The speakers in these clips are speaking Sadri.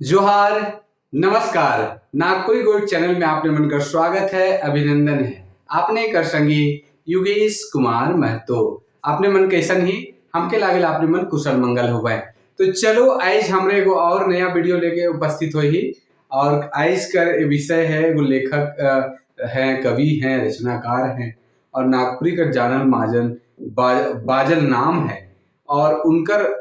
जोहार, नमस्कार। नागपुरी गोल्ड चैनल में आपने मन का स्वागत है, अभिनंदन है। आपने कर संगी योगेश कुमार महतो। आपने मन कैसन ही हमके लागेल आपने मन कुशल मंगल हो गए। तो चलो आज हमरे एगो और नया वीडियो लेके उपस्थित होही और आज कर विषय है एगो लेखक हैं, कवि हैं, रचनाकार हैं और नागपुरी कर जानल माजन बाजल नाम है और उनकर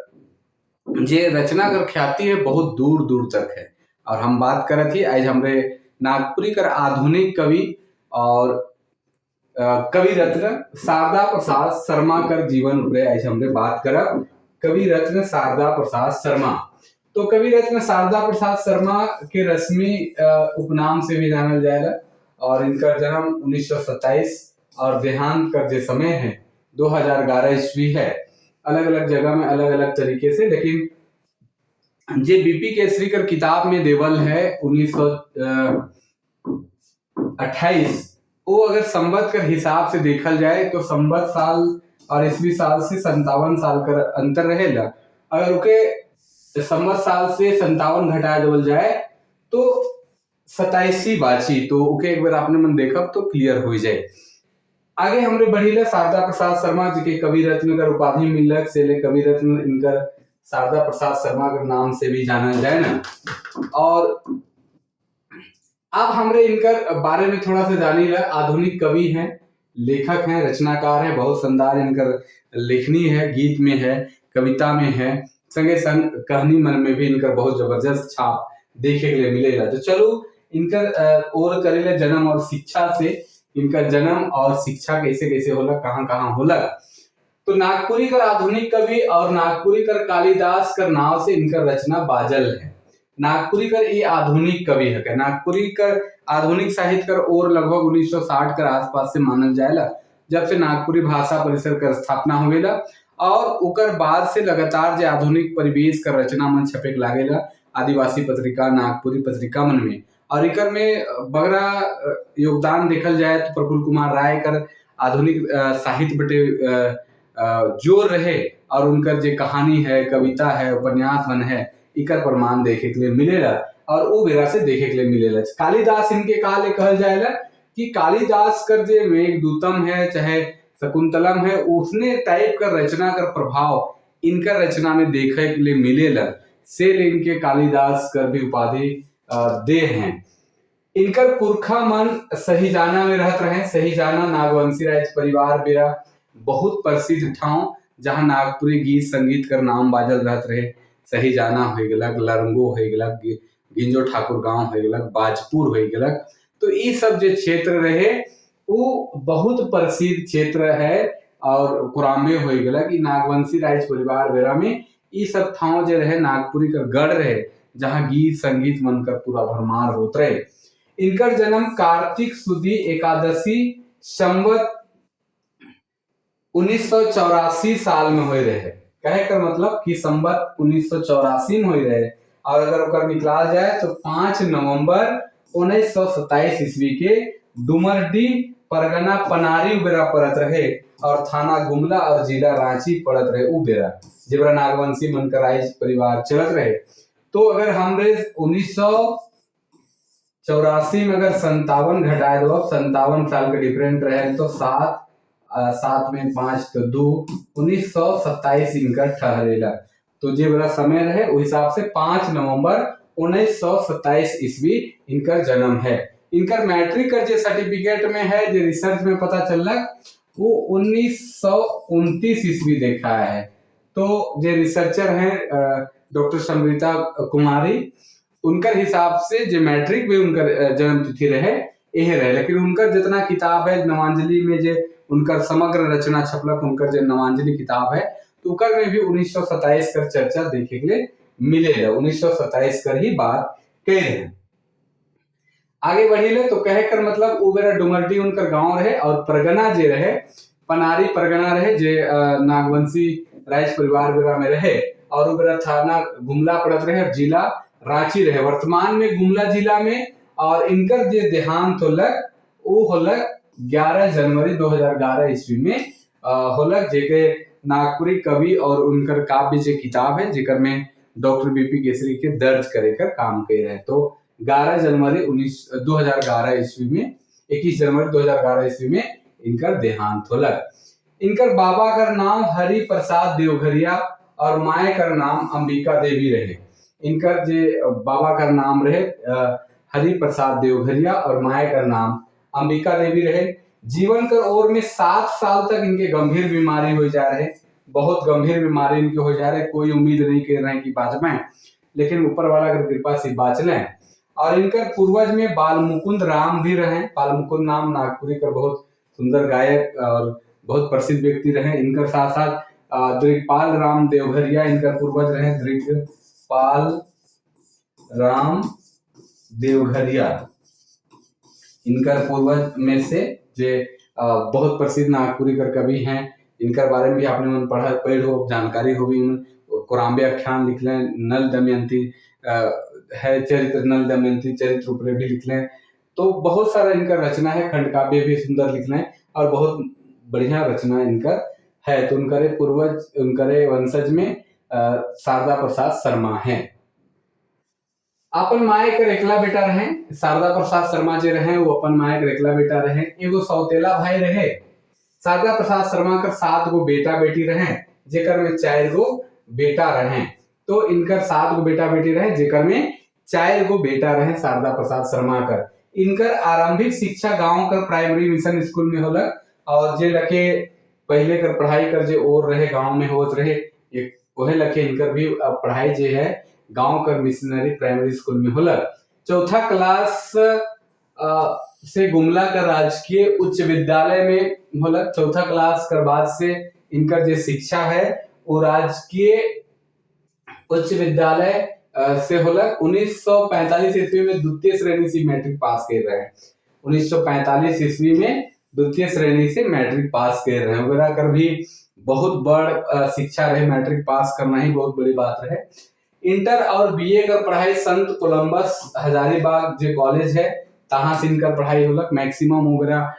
जे रचना कर ख्याति है बहुत दूर दूर तक है। और हम बात करत ही आज हमरे नागपुरी कर आधुनिक कवि और कवि रत्न शारदा प्रसाद शर्मा कर जीवन पर आज हमरे बात करब। कवि रत्न शारदा प्रसाद शर्मा, तो कवि रत्न शारदा प्रसाद शर्मा के रश्मि उपनाम से भी जानल जाएला और इनका जन्म 1927 और देहांत का जो समय है 2011 ईस्वी है। अलग अलग जगह में अलग अलग तरीके से, लेकिन जे बीपी केसरी कर किताब में देवल है 1928, वो अगर संवत कर हिसाब से देखल जाए तो संवत साल और ईस्वी साल से 57 साल कर अंतर रहेला। अगर ओके संवत साल से 57 घटा देवल जाए तो 27 बाची, तो ओके एक बार आपने मन देखब तो क्लियर हो जाए। आगे हमरे बढ़ीला शारदा प्रसाद शर्मा जी के कवि रत्न कर उपाधि मिलक से ले कवि रत्न इनकर शारदा प्रसाद शर्मा के नाम से भी जानल जाए ना। और अब हमरे इनकर बारे में थोड़ा सा जानी ला। आधुनिक कवि हैं, लेखक हैं, रचनाकार हैं, बहुत शानदार इनकर लेखनी है, गीत में है, कविता में है, संगे संग कहानी मन में भी इनकर बहुत जबरदस्त छाप देखे के लिए मिलेगा। तो चलो इनकर और करेला जन्म और शिक्षा से, इनका जन्म और शिक्षा कैसे कैसे होला, कहाँ कहाँ होला। तो नागपुरी कर आधुनिक कवि और नागपुरी कर कालिदास कर नाव से इनकर रचना बाजल है। नागपुरी कर ये आधुनिक कवि है। नागपुरी कर आधुनिक साहित्य कर और लगभग 1960 कर आसपास से मानल जाएला, जब से नागपुरी भाषा परिसर कर स्थापना होवेला और उकर बाद से लगातार जो आधुनिक परिवेश कर रचना मन छपे लागेला आदिवासी पत्रिका, नागपुरी पत्रिका मन में। और इकर में बगरा योगदान देखल जाए तो प्रफुल्ल कुमार राय कर आधुनिक साहित्य बटे जोर रहे और उनकर जो कहानी है, कविता है, उपन्यास मन है, इकर प्रमाण देखे के लिए मिलेला और वो बेरा से देखे के लिए मिलेला। कालिदास इनके कहा कहल जाएला कि कालिदास कर जे मेघदूतम है चाहे शकुंतलम है, उसने टाइप कर रचना कर प्रभाव इनकर रचना में देखे के लिए मिलेला, से इनके कालिदास कर भी उपाधि दे हैं। इनकर पुरखा मन सहीजाना में रहत रहे। सहीजाना नागवंशी राज परिवार बेरा बहुत प्रसिद्ध ठाव जहाँ नागपुरी गीत संगीत कर नाम बाजल रहत रहे। सहीजाना हो गलक, लरंगो हो गलक, गिंजो ठाकुर गांव हो गलक, बाजपुर हो गलक। तो ये सब जो क्षेत्र रहे वो बहुत प्रसिद्ध क्षेत्र है और कुरामे हो गलक। नागवंशी राज परिवार बेरा में ये सब ठाव जो रहे नागपुरी का गढ़ रहे, जहाँ गीत संगीत मन कर पूरा भरमार होत रहे। इनकर जन्म कार्तिक सुदी एकादशी संवत 1984 साल में हुए रहे। कहे कर मतलब कि संवत 1984 में हुए रहे और अगर ओकर निकला जाए तो 5 नवंबर 1927 ईस्वी के डुमरडी परगना पनारी उबेरा पड़त रहे और थाना गुमला और जिला रांची पड़त रहे उ बेरा, जेबरा नागवंशी मनकर राज परिवार चलत रहे। तो अगर हमरे 1984 में अगर 57 घटाए दो, 57 साल के डिफरेंट रहे तो 7 में 5 तो 2, 1927 इनका ठहरेला। तो जे बड़ा समय रहे उस हिसाब से 5 नवंबर 1927 ईस्वी इनका जन्म है। इनकर मैट्रिक कर जो सर्टिफिकेट में है, जो रिसर्च में पता चलक वो 1929 ईस्वी देखा है। तो जो रिसर्चर हैं डॉक्टर समृता कुमारी, उनकर हिसाब से जो मैट्रिक में उनकर जन्म तिथि रहे यह रहे, लेकिन उनकर जितना किताब है नवांजलि में जो उनकर समग्र रचना छपलक, उनकर जो नवांजलि किताब है तो उकर में भी 1927 कर चर्चा देखे के लिए मिले, 1927 कर ही बात कह रहे हैं। आगे बढ़ी तो कहे कर मतलब वो बेरा डुमरडी उनकर गांव रहे और परगना जे रहे पनारी परगना रहे जे नागवंशी राज परिवार बेरा में रहे और वो बेरा थाना गुमला पड़त रहे और जिला रांची रहे वर्तमान में गुमला जिला में। और इनकर जे देहांत होलक वो होलक 11 जनवरी 2011 ईस्वी में होलक, जेके नागपुरी कवि और उनकर काव्य जे किताब है जेकर में डॉक्टर बीपी केसरी के दर्ज करे कर काम करे रहे। तो 11 जनवरी 2011 ईस्वी में, 21 जनवरी 2011 ईस्वी में इनकर देहांत होलक। इनकर बाबा कर नाम हरि प्रसाद देवघरिया और माए कर नाम अंबिका देवी रहे। इनकर जे बाबा कर नाम रहे हरि प्रसाद देवघरिया और माए कर नाम अंबिका देवी रहे। जीवन कर ओर में 7 साल तक इनके गंभीर बीमारी हो जा रहे, बहुत गंभीर बीमारी इनके हो जा रहे, कोई उम्मीद नहीं कर रहे कि बाँच पाए, लेकिन ऊपर वाला की कृपा से बाँच लें। और इनकर पूर्वज में बाल मुकुंद राम भी रहे। बाल मुकुंद नाम नागपुरी कर बहुत सुंदर गायक और बहुत प्रसिद्ध व्यक्ति रहे। इनकर साथ साथ दृगपाल राम देवघरिया इनकर पूर्वज रहे। दृगपाल राम देवघरिया इनकर पूर्वज में से जे बहुत प्रसिद्ध नागपुरी कर कवि हैं। इनकर बारे में भी आपने मन पढ़ा पढ़ हो, जानकारी हो भी। कोराम्बे आख्यान लिख लें, नल दमयंती है चरित्र, नल दमयंती चरित्र ऊपर भी लिख लें। तो बहुत सारा इनका रचना है, खंडकाव्य भी सुंदर लिख लें और बहुत बढ़िया रचना इनका है। तो उनकरे पूर्वज, उनकरे वंशज में शारदा प्रसाद शर्मा हैं। अपन माए कर एकला बेटा रहे। शारदा प्रसाद शर्मा जे रहे वो अपन माए कर एकला बेटा रहे। एगो सौतेला भाई रहे। शारदा प्रसाद शर्मा कर 7 गो बेटा बेटी रहे, जेकर में 4 गो बेटा रहे। तो इनकर 7 गो बेटा बेटी रहे, जेकर में 4 गो बेटा रहे शारदा प्रसाद शर्मा कर। इनकर आरंभिक शिक्षा गांव कर प्राइमरी मिशन स्कूल में होलक और जे लखे पहले कर पढ़ाई कर जे और रहे गांव में होत रहे, एक वह लखे इनकर भी पढ़ाई जे है गांव कर मिशनरी प्राइमरी स्कूल में होलक। चौथा क्लास से गुमला का राजकीय उच्च विद्यालय में होलक। चौथा क्लास कर बाद से इनकर जो शिक्षा है वो राजकीय उच्च विद्यालय से होलक। 1945 ईस्वी में द्वितीय श्रेणी से मैट्रिक पास कर रहे हैं। 1945 ईस्वी में द्वितीय श्रेणी से मैट्रिक पास कर रहे हैं। वगैरह कर भी बहुत बड़ शिक्षा रहे, मैट्रिक पास करना ही बहुत बड़ी बात रहे। इंटर और बीए का पढ़ाई संत कोलंबस हजारीबाग जो कॉलेज है तहाँ से इनकर पढ़ाई होलक। मैक्सिमम वगैरह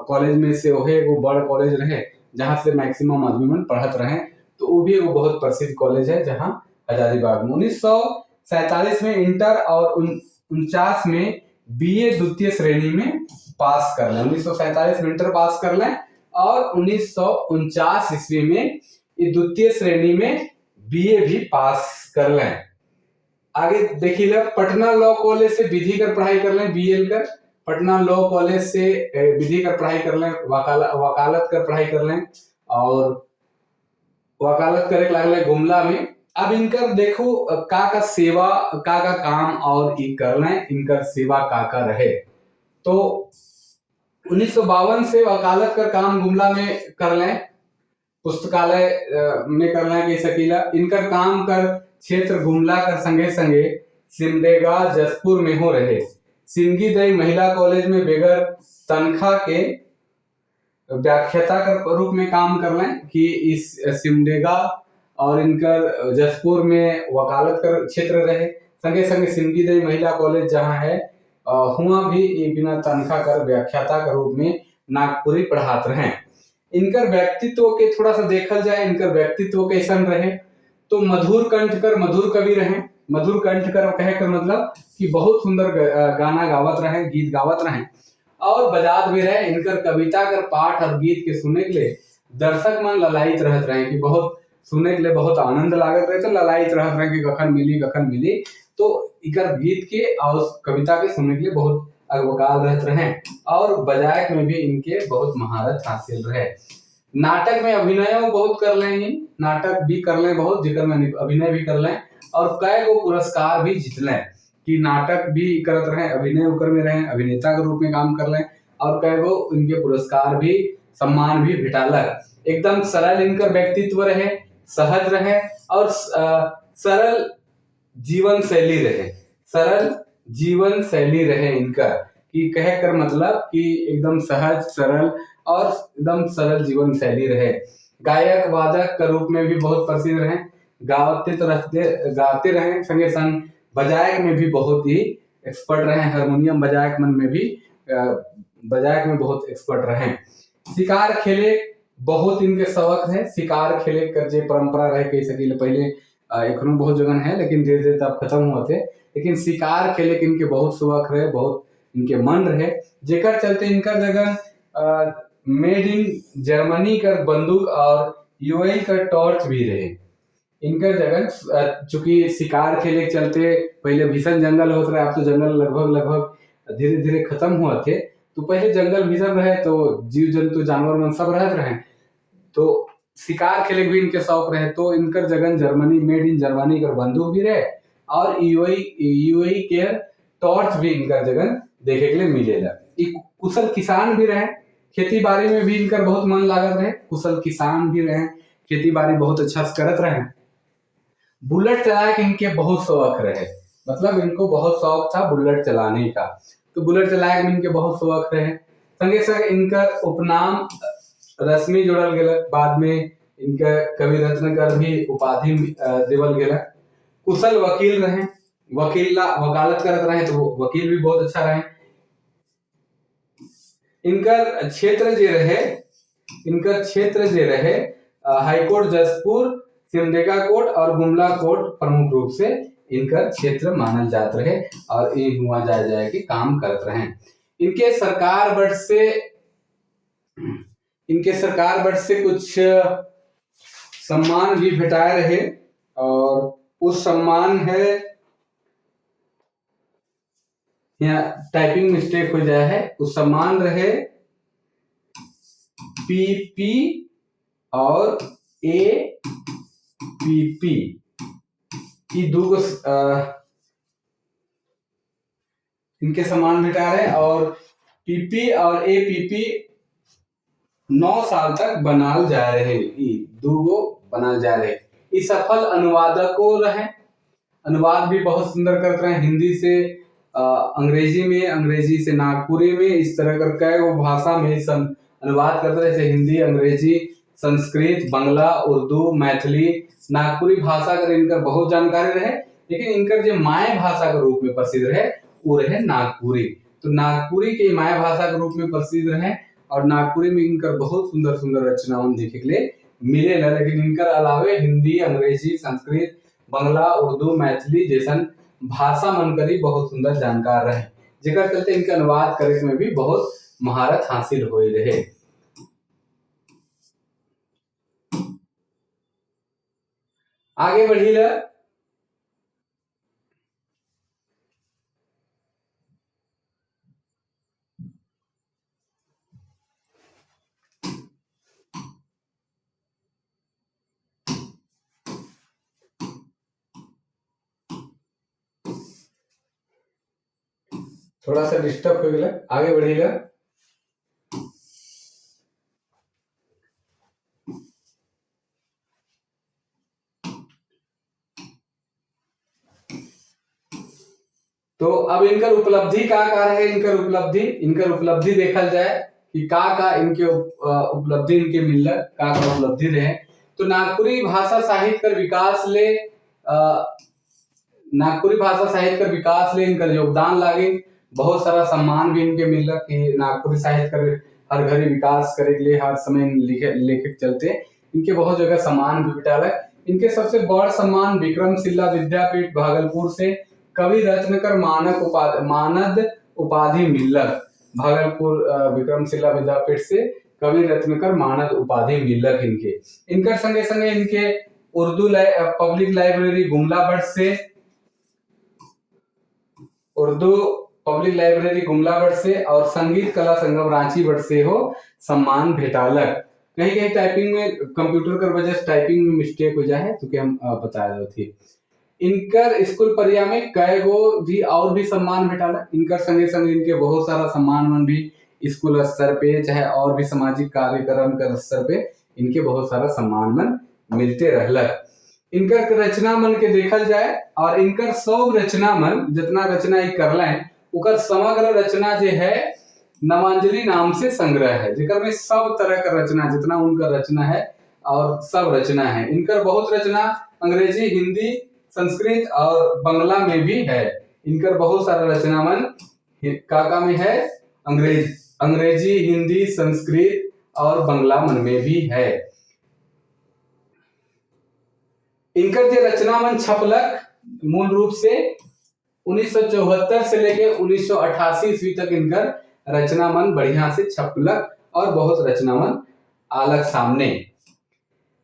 कॉलेज में से वह एगो बड़ कॉलेज रहे जहाँ से मैक्सिमम आदमी मन पढ़त रहे, तो वो भी एगो बहुत प्रसिद्ध कॉलेज है जहाँ हजारीबाग में। 1947 में इंटर और 49 में बीए द्वितीय श्रेणी में पास कर लें। 1947 में इंटर पास कर लें और 1949 ईस्वी में द्वितीय श्रेणी में बीए भी पास कर लें। आगे देखिए, पटना लॉ कॉलेज से विधि कर पढ़ाई कर लें, बीएल कर पटना लॉ कॉलेज से विधि कर पढ़ाई कर लें, वकालत कर पढ़ाई कर लें और वकालत करे लागले गुमला में। अब इनकर देखो का का सेवा, का का काम और ई कर लें, इनकर सेवा का का रहे। तो 1952 से वकालत कर काम गुमला में कर लें, पुस्तकालय में कर लें कह सकीला। इनकर काम कर क्षेत्र गुमला कर संगे संगे सिमडेगा जसपुर में हो रहे। सिमगी दई महिला कॉलेज में बगैर तनख्वाह के व्याख्याता कर रूप में काम कर लें कि इस सिमडेगा और इनकर जसपुर में वकालत कर क्षेत्र रहे। संगे संगे सिमगी दई महिला कॉलेज जहाँ है हुआ भी ये बिना तनख्वाह कर व्याख्याता के रूप में नागपुरी पढ़ात रहे। इनकर व्यक्तित्व के थोड़ा सा देखल जाए, इनकर व्यक्तित्व कैसन रहे तो मधुर कंठ कर मधुर कवि रहे। मधुर कंठ कर कहे कर मतलब कि बहुत सुंदर गाना गावत रहे, गीत गावत रहे और बजात भी रहे। इनकर कविता कर पाठ और गीत के सुने के लिए दर्शक मन ललायित रहत रहे कि बहुत सुने के लिए बहुत आनंद लागत रहे, तो ललायित रहत रहे कि कखन मिली कखन मिली। तो इकर गीत के और कविता के सुनने के लिए बहुत अगवकाल रहत रहे और बजायक में भी इनके बहुत महारत हासिल रहे। नाटक में अभिनय बहुत कर लें, नाटक भी कर लें बहुत, जिकर में अभिनय भी कर लें और कई गो पुरस्कार भी जीत लें कि नाटक भी करत रहे, अभिनय उकर में रहे, अभिनेता के रूप में काम कर लें और कई गो इनके पुरस्कार भी सम्मान भी भेटालक। एकदम सरल इनकर व्यक्तित्व रहे, सहज रहे और सरल जीवन शैली रहे, सरल जीवन शैली रहे इनका कि कह कर मतलब कि एकदम सहज सरल और एकदम सरल जीवन शैली रहे। गायक वादक के रूप में भी बहुत प्रसिद्ध रहे, गाते तो रहते गाते रहे, संगे संग बजायक में भी बहुत ही एक्सपर्ट रहे, हारमोनियम बजायक मन में भी बजायक में बहुत एक्सपर्ट रहे। शिकार खेले बहुत इनके शौक है, शिकार खेले कर जे परंपरा रहे कह सकीले पहले एखनो बहुत जगह है लेकिन धीरे धीरे तब खत्म होते। लेकिन शिकार खेले के इनके बहुत शौक रहे, बहुत इनके मन रहे, जेकर चलते इनका जगह मेड इन जर्मनी कर बंदूक और यूएई का टॉर्च भी रहे। इनकर जगह चूंकि शिकार खेले के चलते पहले भीषण जंगल होते रहे, अब तो जंगल लगभग लगभग धीरे धीरे खत्म हुआ थे। तो पहले जंगल भीषण रहे तो जीव जंतु जानवर मन सब रहते रहे, तो शिकार खेले के भी इनके शौक रहे। तो इनकर जगह जर्मनी मेड इन जर्मनी कर बंदूक भी रहे और यूएई के टॉर्च भी इनकर जगह देखे के लिए मिलेला। कुशल किसान भी रहे, खेती बाड़ी में भी इनकर बहुत मन लागत रहे, कुशल किसान भी रहे, खेती बाड़ी बहुत अच्छा से करत रहे। बुलेट चलाए के इनके बहुत शौक रहे, मतलब इनको बहुत शौक था बुलेट चलाने का, तो बुलेट चलाए के इनके बहुत शौक रहे। संगे संग इनकर उपनाम रश्मि जोड़ल गेल, बाद में इनका कवि रत्नकर भी उपाधि देवल गेल। कुशल वकील रहे, वकील वकालत करत रहे तो वकील भी बहुत अच्छा रहे। इनकर क्षेत्र जे रहे, इनकर क्षेत्र जे रहे हाईकोर्ट जसपुर, सिमडेगा कोर्ट और गुमला कोर्ट प्रमुख रूप से इनकर क्षेत्र मानल जात रहे और ये हुआ जाए जाए के काम करत रहे। इनके सरकार बट से कुछ सम्मान भी भेटाए रहे और उस सम्मान है, यहाँ टाइपिंग मिस्टेक हो जाए है, उस सम्मान रहे पीपी और ए पी पी, दो को इनके सम्मान भेटा रहे और पीपी और ए पी पी 9 साल तक बनाल जा रहे, दो बनाल जा रहे। इस सफल अनुवादकों रहे, अनुवाद भी बहुत सुंदर करते रहे, हिंदी से अंग्रेजी में, अंग्रेजी से नागपुरी में, इस तरह कर कई वो भाषा में अनुवाद करते रहे, जैसे हिंदी, अंग्रेजी, संस्कृत, बांग्ला, उर्दू, मैथिली, नागपुरी भाषा कर इनकर बहुत जानकारी रहे। लेकिन इनकर जो my भाषा के रूप में प्रसिद्ध रहे वो रहे नागपुरी। तो नागपुरी के my भाषा के रूप में प्रसिद्ध रहे और नागपुरी में इनकर बहुत सुंदर सुंदर रचनाओं देखे के लिए मिले। लेकिन इनकर अलावे हिंदी, अंग्रेजी, संस्कृत, बांग्ला, उर्दू, मैथिली जैसन भाषा मन करी बहुत सुंदर जानकार रहे, जेकर चलते इनके अनुवाद करे में भी बहुत महारत हासिल हो रहे। आगे बढ़ी ल थोड़ा सा डिस्टर्ब हो गया, आगे बढ़ी ल। तो अब इनकर उपलब्धि का का है, इनकर उपलब्धि देखल जाए कि का का इनके उपलब्धि इनके मिलल, का का उपलब्धि रहे। तो नागपुरी भाषा साहित्य कर विकास ले नागपुरी भाषा साहित्य कर विकास ले इनकर योगदान लागे, बहुत सारा सम्मान भी इनके मिलल कि नागपुरी साहित्य कर हर घड़ी विकास करे के लिए हर समय लेखक चलते इनके बहुत जगह सम्मान भी भेटाल। इनके सबसे बड़ सम्मान विक्रमशिला विद्यापीठ भागलपुर से कवि रत्नकर मानद उपाधि मिलक। भागलपुर विक्रमशिला विद्यापीठ से कवि रत्नकर मानद उपाधि मिलक इनके। इनकर संगे संगे इनके उर्दू पब्लिक लाइब्रेरी गुमला भट्ट से, उर्दू पब्लिक लाइब्रेरी गुमला भट्ट से और संगीत कला संगम रांची भट्ट से हो सम्मान भेटालक। कहीं कहीं टाइपिंग में कंप्यूटर कर वजह से टाइपिंग में मिस्टेक हो जाए तो क्या हम बता दो थी। इनकर स्कूल परिया में कई गो भी और भी सम्मान भेटाला। इनकर संगे संगे इनके बहुत सारा सम्मान मन भी स्कूल स्तर पे चाहे और भी सामाजिक कार्यक्रम के स्तर पे इनके बहुत सारा सम्मान मन मिलते रहलक। इनकर रचना मन के देखल जाए और इनकर सब रचना मन जितना रचना ये करल है उकर समग्र रचना जो है नवांजलि नाम से संग्रह है, जेकर में सब तरह का रचना जितना उनका रचना है और सब रचना है। इनकर बहुत रचना अंग्रेजी, हिंदी, संस्कृत और बंगला में भी है। इनकर बहुत सारा रचना मन काका में है, अंग्रेजी, हिंदी, संस्कृत और बंगला मन में भी है। इनकर जे रचना मन छपलक मूल रूप से 1974 से लेके 1988 ईस्वी तक इनकर रचना मन बढ़िया से छपलक और बहुत रचना मन आलक सामने।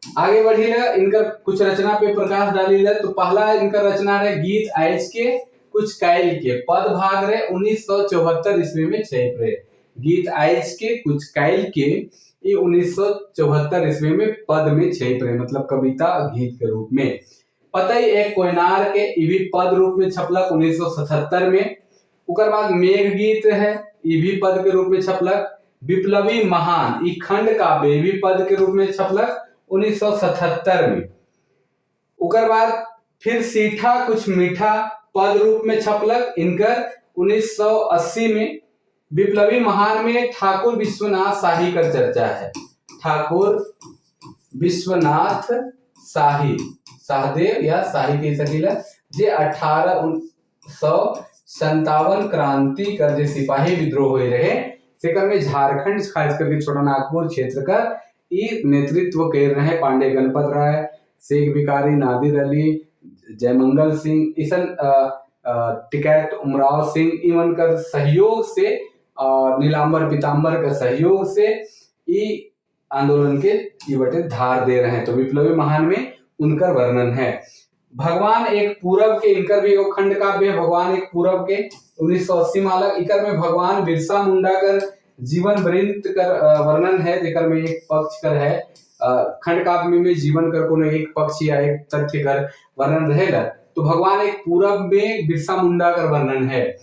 आगे बढ़ी ला, इनकर कुछ रचना पे प्रकाश डाली ला। तो पहला इनकर रचना रहे गीत आइज के कुछ कायल के, पद भाग रहे 1974 ईस्वी में छप रहे। गीत आइज के कुछ कायल के ये 1974 ईस्वी में पद में छप रहे, मतलब कविता गीत के रूप में। पतई एक कोयनार के ये भी पद रूप में छपलक 1977 में। उकर बाद मेघ गीत है, ये भी पद के रूप में छपलक। विप्लवी महान ये खंड काव्य ये भी पद के रूप में छपलक 1977 में। उकर बाद फिर सीठा कुछ मीठा पद रूप में छपलक इनकर 1980 में। विप्लवी महान में ठाकुर विश्वनाथ शाही कर चर्चा है, ठाकुर विश्वनाथ शाही, शाहदेव या शाही कह सकीला, जे 1857 क्रांति कर जे सिपाही विद्रोह हुए रहे सेकर में झारखंड खास करके छोटा नागपुर क्षेत्र का ई नेतृत्व कर रहे पांडे गणपत राय, शेख भिखारी, नादिर अली, जयमंगल सिंह, इसन टिकैत उमराव सिंह इवन कर सहयोग से और नीलांबर पीताम्बर के सहयोग से ई आंदोलन के ई बटे धार दे रहे हैं। तो विप्लवी महान में उनका वर्णन है। भगवान एक पूरब के इनकर भी एगो खंड काव्य है, भगवान एक पूरब के 1980 में अलग। इकर में भगवान बिरसा मुंडा कर जीवन वृत्त कर वर्णन है, जेकर में एक पक्ष कर है। खंड काव्य में जीवन कर कोनो एक पक्ष या एक तथ्य कर वर्णन रहेगा, तो भगवान एक पूरब में बिरसा मुंडा कर वर्णन है।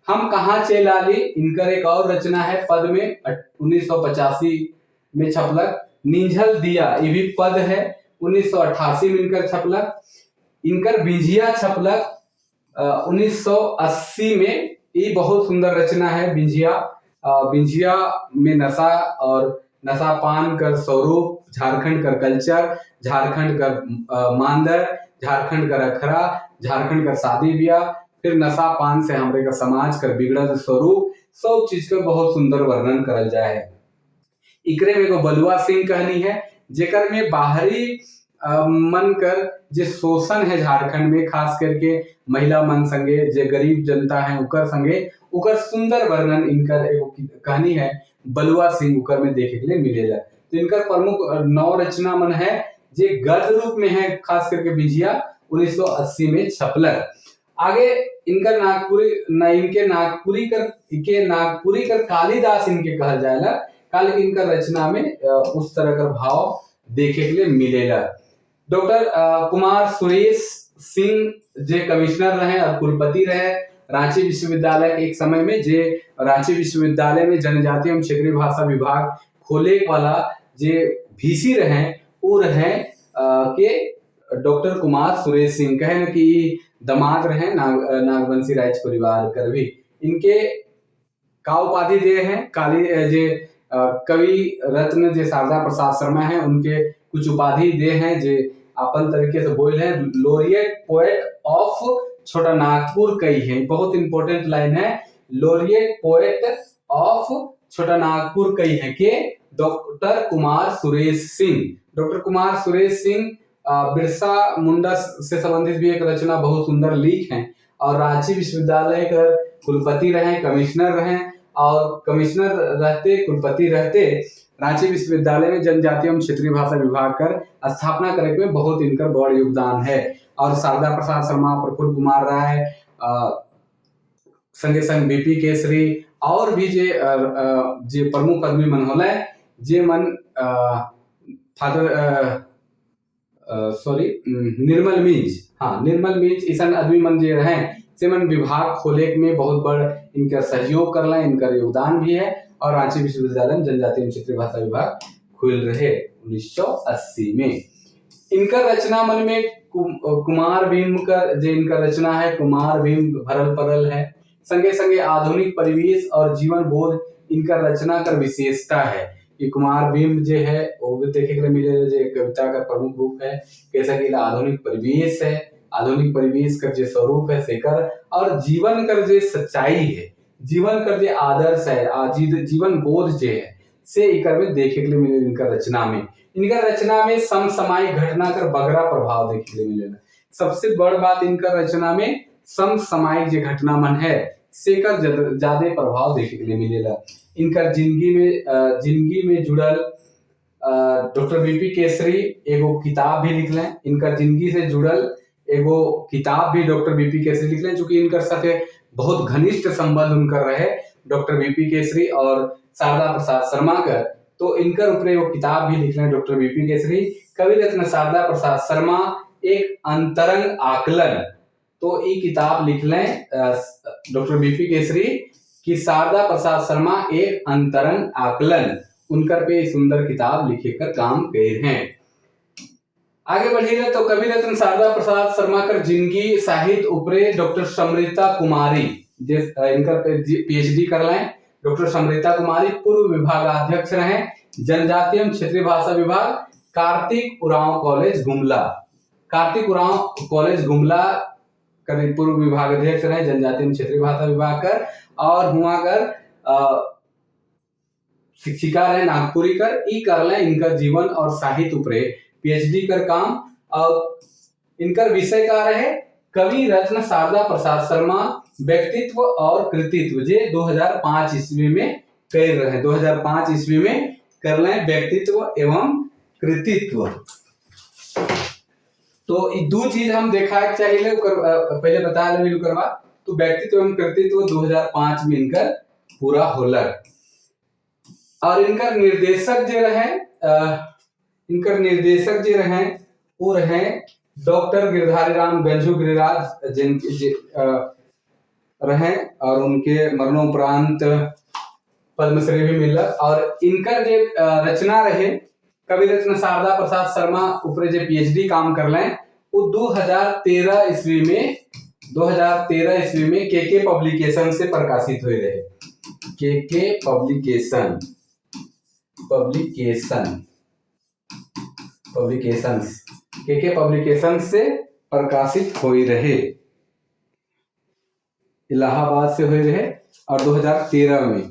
हम कहाँ चेलाली इनकर एक और रचना है पद में 1985 में छपलक। निंझल दिया ये भी पद है, 1988 में इनकर छपलक। इनकर बिंझिया छपलक 1980 में। ये बहुत सुंदर रचना है बिंझिया। बिंझिया में नशा और नशा पान कर स्वरूप, झारखंड कर कल्चर, झारखंड कर मांदर, झारखंड कर अखरा, झारखंड कर शादी ब्याह, फिर नशा पान से हमरे का समाज कर बिगड़ल स्वरूप, सब चीज का बहुत सुंदर वर्णन करल जाए है। इकरे में एगो बलुआ सिंह कहानी है, जेकर में बाहरी मन कर जे शोषण है झारखंड में, खास करके महिला मन संगे जे गरीब जनता है उकर संगे उकर सुंदर वर्णन इनकर एगो कहानी है बलुआ सिंह, उकर में देखे के लिए मिलेला। तो इनकर प्रमुख 9 रचना मन है जे गद्य रूप में है, खास करके बिंझिया 1980 में छपलक। आगे इनकर नागपुरी न इनके नागपुरी कर इनके नागपुरी कर कालिदास इनके कहल जाएला, काल इनकर रचना में उस तरह का भाव देखे के लिए मिलेला। डॉक्टर कुमार सुरेश सिंह जे कमिश्नर रहे और कुलपति रहे रांची विश्वविद्यालय के एक समय में, जे रांची विश्वविद्यालय में जनजातीय एवं क्षेत्रीय भाषा विभाग खोले वाला जे वीसी रहे वो रहे के डॉक्टर कुमार सुरेश सिंह, कहे न कि दमाद रहे नागवंशी राज परिवार कर भी। इनके का उपाधि दिए हैं काली जे कवि रत्न जे शारदा प्रसाद शर्मा हैं उनके कुछ उपाधि दे हैं जे अपन तरीके से बोल हैं। Laureate poet of Chota Nagpur कई है, बहुत इंपॉर्टेंट लाइन है, laureate poet of Chota Nagpur कई है के डॉक्टर कुमार सुरेश सिंह। डॉक्टर कुमार सुरेश सिंह बिरसा मुंडा से संबंधित भी एक रचना बहुत सुंदर लिख हैं और रांची विश्वविद्यालय का कुलपति रहे, कमिश्नर रहे और कमिश्नर रहते कुलपति रहते रांची विश्वविद्यालय में जनजातीय एवं क्षेत्रीय भाषा विभाग कर स्थापना करे में बहुत इनका बड़ योगदान है। और शारदा प्रसाद शर्मा, प्रफुल्ल कुमार राय, संगे संग बीपी केसरी और भी जे प्रमुख आदमी मन होले जे मन फादर सॉरी निर्मल मिंज, हाँ निर्मल मिंज ऐसा आदमी मन जे रहे से मन विभाग खोले में बहुत बड़ इनका सहयोग कर रहे, इनका योगदान भी है। और रांची विश्वविद्यालय में जनजातीय एवं क्षेत्रीय भाषा विभाग खुल रहे 1980 में। इनका रचना मन में कुमार भीम कर जो इनका रचना है कुमार भीम भरल परल है, संगे संगे आधुनिक परिवेश और जीवन बोध इनका रचना कर विशेषता है। ये कुमार भीम जो है वो भी देखे के लिए मिले जो कविता का प्रमुख रूप है, कैसा कि आधुनिक परिवेश है, आधुनिक परिवेश का जो स्वरूप है सेकर और जीवन कर जो सच्चाई है, जीवन कर जो आदर्श है, जीवन बोध जो है से इकर में देखे के लिए मिले। इनकर रचना में, इनकर रचना में समसामयिक घटना कर बगरा प्रभाव देखे के लिए मिलेला। सबसे बड़ बात, इनकर रचना में समसामयिक जो घटना मन है, से कर ज्यादा प्रभाव देखे के लिए मिलेला। इनकर जिंदगी में जुड़ल डॉक्टर बीपी केसरी एगो किताब भी लिखले। इनकर जिंदगी से जुड़ल एगो किताब भी डॉक्टर बीपी केसरी लिखले, चूंकि इनकर साथे बहुत घनिष्ठ संबंध उनकर रहे, डॉक्टर बीपी केसरी और शारदा प्रसाद शर्मा कर, तो इनकर ऊपर एगो किताब भी लिखले डॉक्टर बीपी केसरी, कवि रत्न शारदा प्रसाद शर्मा एक अंतरंग आकलन। तो ई किताब लिखले डॉक्टर बीपी केसरी कि शारदा प्रसाद शर्मा एक अंतरंग आकलन, उनकर पे सुंदर किताब लिखे कर काम कर हैं। आगे बढ़ी तो कवि रत्न शारदा प्रसाद शर्मा कर जिंदगी साहित्य उपरे डॉक्टर समृता कुमारी, जे इनकर पे पीएचडी कर लें। डॉक्टर समृता कुमारी पूर्व विभागाध्यक्ष रहे, जनजातीय एवं क्षेत्रीय भाषा विभाग, कार्तिक उरांव कॉलेज, गुमला। कार्तिक उरांव कॉलेज, गुमला कर पूर्व विभागाध्यक्ष रहे, जनजातीय एवं क्षेत्रीय भाषा विभाग कर और हुआ कर शिक्षिका रहे नागपुरी कर। ई कर ले इनकर जीवन और साहित्य उपरे पीएचडी कर काम और इनकर विषय का रहे कवि रत्न शारदा प्रसाद शर्मा, व्यक्तित्व और कृतित्व, जे 2005 ईस्वी में कर रहे। 2005 ईस्वी में कर लें व्यक्तित्व एवं कृतित्व। तो ई दो चीज हम देखा के चाहिए, पहले बता रहे ओकर बाद। तो व्यक्तित्व एवं कृतित्व 2005 में इनकर पूरा होलक और इनकर निर्देशक जे रहे, इनकर निर्देशक जे रहे, वो रहे डॉक्टर गिरधारी राम गंझू गिरिराज, जिन रहे और उनके मरणोपरांत पद्मश्री भी मिला। और इनकर जे रचना रहे, कवि रत्न शारदा प्रसाद शर्मा ऊपर जे पीएचडी काम कर लें, वो 2013 ईस्वी में, 2013 ईस्वी में के पब्लिकेशन से प्रकाशित हुए रहे। के पब्लिकेशंस, के पब्लिकेशन से प्रकाशित हुई रहे, इलाहाबाद से हुए रहे और 2013 में।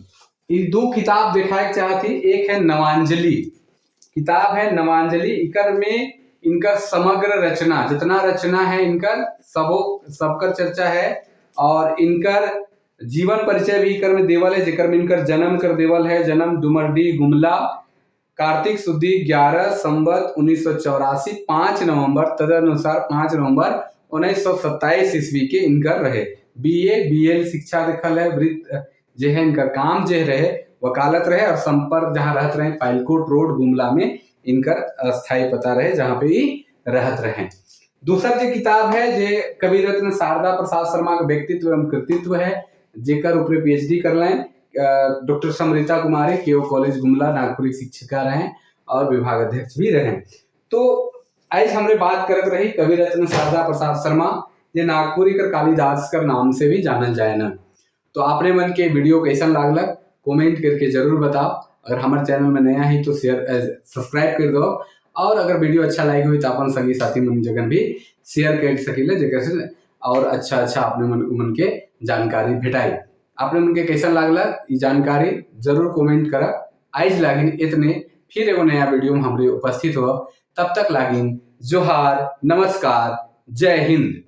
ये दो किताब दिखाए चाहती। एक है नवांजलि, किताब है नवांजलि। इकर में इनकर समग्र रचना, जितना रचना है इनकर, सबो सबकर चर्चा है और इनकर जीवन परिचय भी इकर में देवल है, जेकर में इनकर जन्म कर देवल है। जन्म डुमरडी, गुमला, कार्तिक सुदी 11, संवत 1984, 5 नवंबर, तदनुसार 5 नवंबर 1927 ईस्वी के इनकर रहे। बीए, बीएल शिक्षा देखल है। वृत्त जे है, इनकर काम जे रहे, वकालत रहे और संपर्क जहाँ रहत रहे, पायलकोट रोड, गुमला में इनकर अस्थायी पता रहे, जहाँ पे ही रहत रहे। दूसर जो किताब है, जे कवि रत्न शारदा प्रसाद शर्मा का व्यक्तित्व एवं कृतित्व है, जेकर ऊपर पीएचडी कर लें डॉक्टर समृता कुमारी, केओ कॉलेज, गुमला, नागपुरी शिक्षिका रहे और विभागाध्यक्ष भी रहे। तो आज हमरे बात करत रही कवि रत्न शारदा प्रसाद शर्मा, जे नागपुरी कर कालिदास कर नाम से भी जानल जाए न। तो आपने मन के वीडियो कैसन लागलक, कमेंट करके जरूर बताओ। अगर हमारे चैनल में नया है तो शेयर, सब्सक्राइब कर दो और अगर वीडियो अच्छा लगे हुई तो अपन संगी साथी मन जगन भी शेयर कर सकीले, जेकर से और अच्छा अच्छा अपने मन मन के जानकारी भेटाई। आपने मन के कैसन लागलक ई जानकारी, जरूर कमेंट कर। आज लागिन इतने, फिर एगो नया वीडियो में हमरे उपस्थित हो। तब तक लागिन जोहार, नमस्कार, जय हिंद।